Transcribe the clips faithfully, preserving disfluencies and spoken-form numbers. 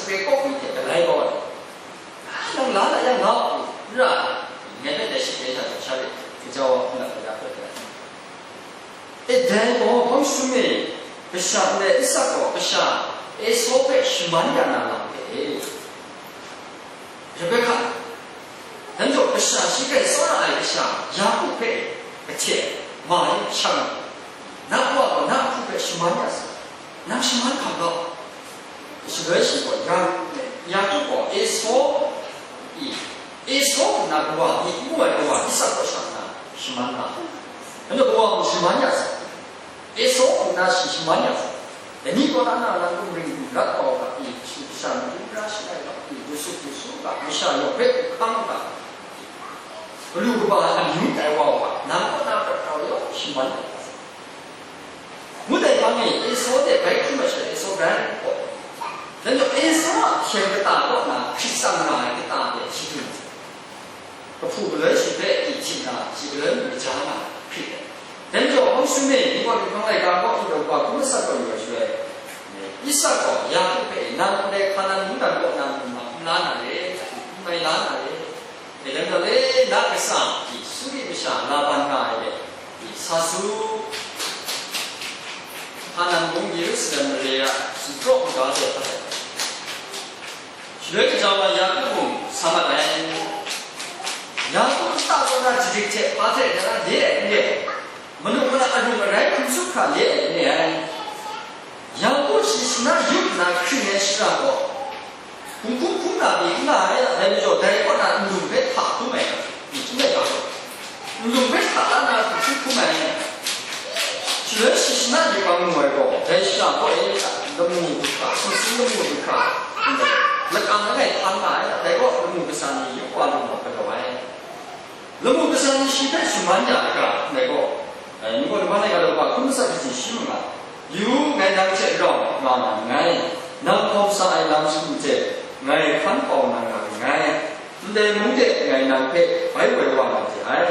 Hkre kawk ni hte galai kau ai. Nang la na yang nga u, n ra ai. Ngai hpe dai shi dai hta jaw sha rit, gaja wa hpung na gaja hpe galai. E dai gaw, hpang sum e, kasha ndai Isak gaw kasha Esau hpe shaman ya na lam hpe e. Rebeka, dai majaw kasha shi grai tsawra ai kasha Yaku hpe kahte ma ai shang, na kawa gaw na ahku hpe shaman ya sa, nang shaman hkam gaw. Shaloi shi gaw, Yaku gaw Esau i, Esau nna kawa ni ngu ai kawa Isak kaw shang nna shaman nga ai. Anhte kawa mung shaman ya sa, Esau nna shi shaman ya sa, dai ni kaw na na lam kum ring rat kau ga i, shi kasha matu ra shi ai ga i, lusup lusu ga, masha yawng hpe hkang ga, galu kaba ai amyu tai wa u ga, nang kaw na prat kau yawng shaman ya sa. Ngut ai hpang e, Esau hte bai hkrum ai sha, Esau rai gaw. Dai majaw, Esau a hpyen kata kaw na hkrit tsang nga ai kata de shi dun ai. Kahpu galoi shi hpe i htim na, shi galoi mung kaja nga hkrit ai. Dai majaw, hpang sum e, Ningwang Ning Hpang laika kaw hkinjawng hpa hkun masat kaw yu ai shaloi, Isak gaw Yaku hpe, nang ndai Hkanan mungdan kaw na mu ma, n la na re, n mai la na re. E, dai majaw le, na kasa, i, Suri masha Laban nga ai hpe, i, sa su, Hkanan mung Yerusalem mare a sumpraw maga de hpat ai. Shaloi gaja wa Yaku mung sa mat ai. Yaku nta kaw na jadik hte hpa hte dai na de ai n re. Manu mara arung arai hkum tsup hkra le ai n re ai. Yaku shi shana yup nna hkring ai shara gaw, hkum hkum hkum na pyi n nga ai, dai majaw dai kaw na nlung hpe hta hkum ai, n hkum ai ga gaw, nlung hpe hta la nna hkum hkum hkum ai. Shaloi shi shana yup ai mu ai gaw, dai shara kaw e lamu du hkra, sumsing lamu du hkra, lakang langai htan nga ai, dai gaw lamu kasa ni yup wa lu nna galaw ai. Lamu kasa ni shi hpe shaman ya ai ga, ndai gaw, eh, Ningwang Ning Hpang laika daw hpa hkun masat kaji shi mu nga, yu, ngai nang hte rau nga na nngai, nang hkawm sa ai lam shagu hte ngai hkan kau na nga nngai, ndai mung de ngai nang hpe bai woi wa na de ai,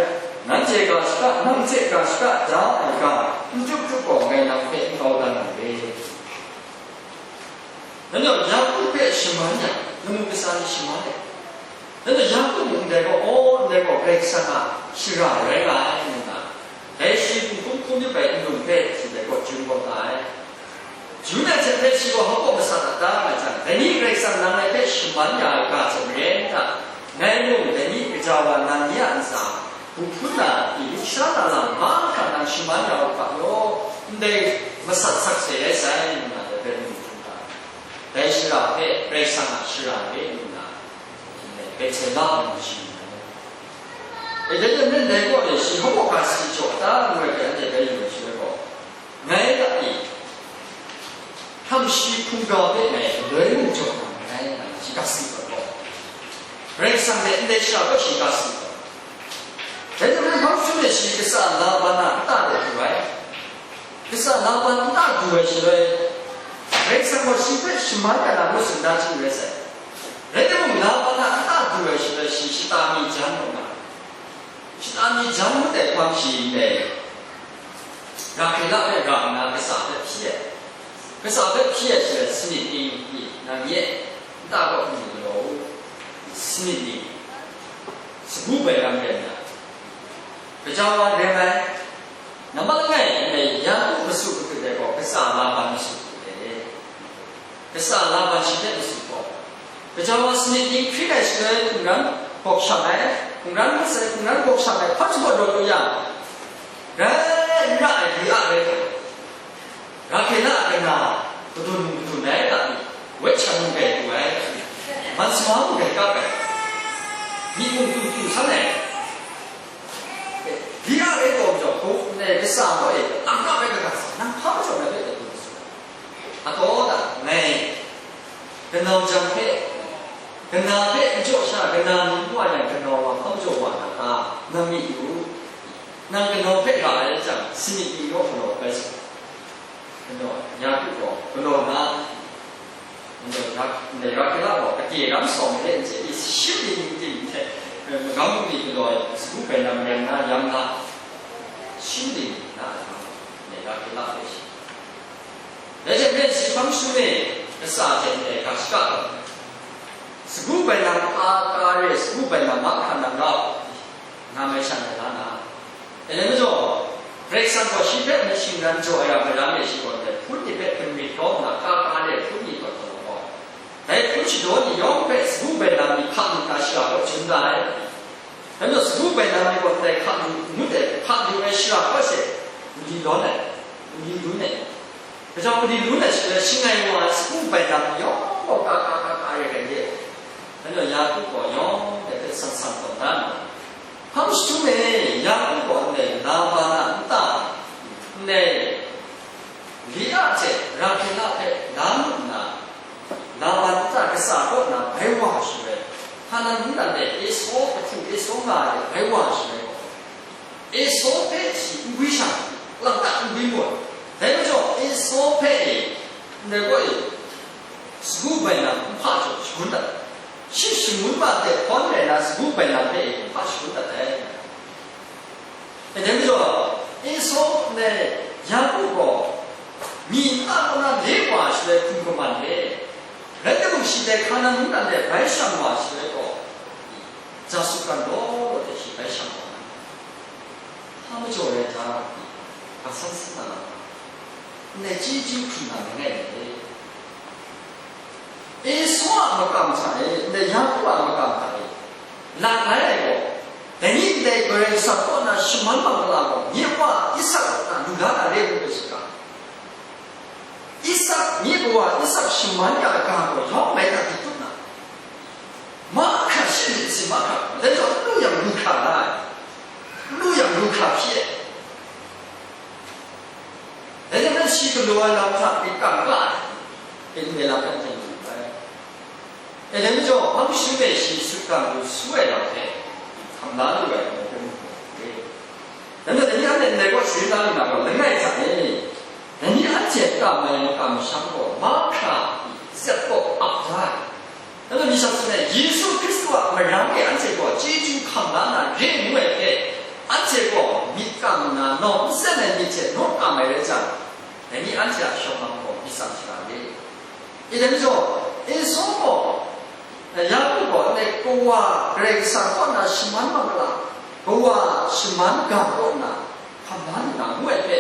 nanhte ga shaka, nang hte ga shaka da ai ga, n tup tup gaw ngai nang hpe n kau dan na re. Dai majaw, Yaku hpe shaman yang, lamu kasa ni shaman ai. Dai majaw, Yaku mung ndai gaw, aw, ndai gaw Karai Kasang a shara rai nga ai, ngu nna, dai shi hkum hkum hkum yip ai nlung hpe shi dai gaw jun kau nga ai. Jun ai hte hpe shi gaw hpa kaw masat a ta nga jang, dai ni Karai Kasang nang ngai hpe shaman ya ai ga hte maren hta, ngai mung dai ni gaja wa nang ni a ntsa, Hku hpun na, i lusha na lam mahkra nang shaman ya u hpa law, ndai masat sakse rai sai, ngu na dai hpe mu hkrum ga ai. Dai shara hpe Karai Kasang a shara re ngu na, ndai Betsela ngu shi ngu na. E, dai hte maren dai kaw e shi hpa kaw ga si jaw ta ngu ai hpe anhte bai yu ai shaloi gaw, ngai ga e, htam shi hkungga hpe ngai galoi mung jaw na nngai, ngu na shi ga si gaw, Karai Kasang hte ndai shara gaw shi ga si gaw, Dai hte maren hpang jahtum e shi kasa Laban a nta de du ai. Kasa Laban nta du ai shaloi, Karai Kasang gaw shi hpe shaman ya na ngut sinda chyu rai sai. Rai timung, Laban a nta du ai shaloi, shi shata mi jan mu nga ai. Shata mi jan mu ai hpang shi ndai, Rahkela hpe ra nna kasa hpe hpyi ai. Kasa hpe hpyi ai shaloi, sanit ning, nang ye nta kaw hkrum galaw u, sanit ning, sagu bai lam rai nna, gaja wa rai ai. Nambat langai, ngai Yaku masu mahkrit ai gaw, kasa Laban masu mahkrit ai. Kasa Laban shi hte masu gaw, gaja wa sanit ning hpyi ai shaloi hkungran gawk shang ai, hkungran masai, hkungran gawk shang ai hpan shabaw daw lu yang, rai n ra ai li a rai taw, Rahkela a kana, kadun mung kadun ai ga ni, wet shan mung gai du ai, man suma mung gai kap ai, myi mung tu tu san ai, li a rai taw majaw, hku nai kasa gaw e, ang kap ai kaga sa, nang hpa majaw ngai hpe taw du masu ai. Ataw da, ngai, kanau jan hpe, kana hpe n jaw sha, kana mung wa yang, kanau wa hpa majaw wa na ta, nang myit yu u. Nang kanau hpe ra ai jang, sanit ning naw galaw bai sa. Galaw, Yaku gaw galaw na, galaw, ndai Rahkela gaw kade ram sawng ai hte n chye, i, shim ning ting hte, magam bungli galaw ai, sagu bai lam rai nna, yam na, shim ning na ai hta, ndai Rahkela hpe shi. Dai hte maren shi hpang jahtum e, Kasa hte ndai ga shaka, sagu bai na ka, ka re, sagu bai na mahkra na ra u, nga mai sha na la na. E, dai majaw, Karai Kasang gaw shi hpe myit shingran jaw ai a mara me shi gaw, dai hpun ni hpe gun myit kau nna, ka, ka re hpun ni taw taw gaw, dai hpun shadaw ni yawng hpe sagu bai na mi hka myit na shara kaw jun da ai. Dai majaw, sagu bai na mi gaw ndai hka lu, ngut ai, hka lu ai shara kaw she, wudi lawn ai, wudi lu ai. Gaja wudi lu ai shaloi, shangai wa ai sagu bai na mi yawng gaw ka, ka, ka, ka re rai de. Dai majaw, Yaku gaw yawng dai hpe sang sang tawn da nna, hpang jahtum e, Yaku gaw ndai Laban a nta, ndai Lia hte Rahkela hpe la mu nna, Laban nta kasa kaw na bai wa shaloi, Hkanan nta de Esaw, kahtu Esaw nga ai bai wa shaloi gaw, Esaw hpe shi n gwi sha, lang ta n gwi mu ai. Dai majaw, Esaw hpe e, ndai gaw e, sagu bai na kumhpa jaw shangun dat ai. Shi shangun ma de hkawn rai na, sagu bai na hpe e kumhpa shangun dat ai. E, dai majaw, Esaw ndai Yaku gaw, myi nta kaw na le wa shaloi hkum kaman re. Rai timung, shi dai Hkanan nta de bai shang wa shaloi gaw, ja sutgan law law de shi bai shang wa ai. Hpa majaw rai hta, hpa san sin na lam, ndai chyeju hkrum na langai mi re. Esaw a makam hta e, ndai Yaku a makam hta e, langai ai gaw, dai ni ndai Karai Kasang kaw na shaman manggala gaw, nye wa Isak kaw na lu la na re ngu ai saga. Isak, nye kawa Isak shaman ya ai ga gaw yawng mai hta di tup na, mahkra shi myit si mahkra, dai gaw n lu yang lu hkra la ai, n lu yang lu hkra hpyi ai. Dai hte nan shi galaw ai lam hta myit kam ga ai, myit n re lam hta hten lu ai. E, dai majaw, hpang jahtum e shi sutgan lu su ai lam hte hkam la lu ai gaw, hkrum hkrum re. Dai majaw, dai ni anhte ndai gaw sharin la lu na gaw, langai hta e, dai ni anhte kam ai makam masham gaw mahkra zep gaw ap da ai. Dai majaw, mi shang tsun ai, Yesu Hkristu a marang e anhte gaw chyeju hkam la na re ngu ai hpe, anhte gaw myit kam nna nawng n sen ai myit hte nawng kam ai rai jang, dai ni anhte a shawng lam gaw myit tsang shara re. E, dai majaw, Esaw gaw, Yaku gaw ndai kawa Karai Kasang kaw na shaman manggala, kawa shaman ga kaw na hkam la lu na ngu ai hpe,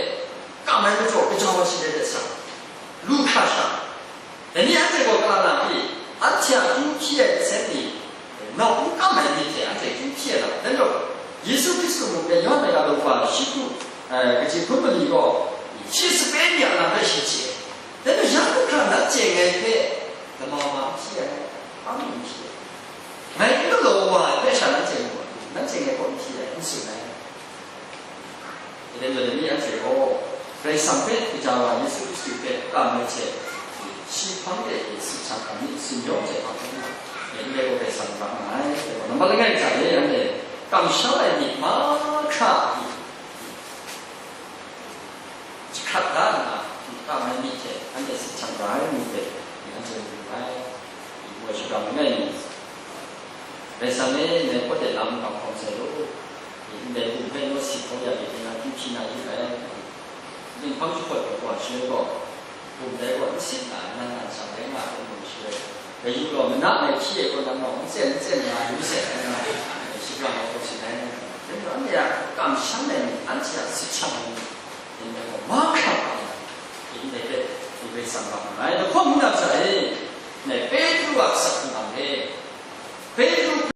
kam ai majaw gaja wa shi de de sa, lu hkra sha. Dai ni anhte gaw kala na pyi, anhte a kyu hpyi ai nsen ni, nawng n kam ai myit hte anhte kyu hpyi ai lam. Dai majaw, Yesu Hkristu mung dai Yawhan ai ga daw hpa shi hku, eh, kaji hpun mali gaw, shi sape ni a lam hpe shi chye ai. Dai majaw, Yaku hkra nanhte ngai hpe lamau ma n hpyi ai, hpa mung n hpyi ai. Ngai n galaw wa ai hpe sha nanhte mu ai, nanhte ngai kaw n hpyi ai, n tsun ai. Dai majaw, dai ni anhte gaw, Karai Kasang hpe kaja wa Yesu Hkristu hpe kam ai hte, shi hpang de si hkyang hkam ni, tsin yawng hte hpang hkam ni, ndai gaw Karai Kasang ra nga ai, dai gaw nambat langai hta e, anhte kamsham ai myit mahkra, jahkrat da nna, kam ai myit hte anhte si hkyang ra ai myit hpe, anhte mu ai. Wa shakram langai mi, Karai Kasang e, ndai hpawt de lam hkam hkawm sai law, ndai bum hpe naw si hkau ya myit, nna kyu hpyi na yu ai. Ning hpang jahpawt gaw wa shaloi gaw, bum dai gaw n sit na, nan nan sha rai nga ai hpe mu shaloi, kayu gaw mana ngai hpyi ai gaw, nang gaw n tsen n tsen nga yu sai ai nga, shakram ai hkawm sin ai. Dai majaw anhte a kamsham ai myit, anhte a si hkyang ai myit, Ndai gaw mahkra hkam ai, ndai hpe Karai Kasang hkam ai. Lahkawng ngu na hta e, ndai Petru a asak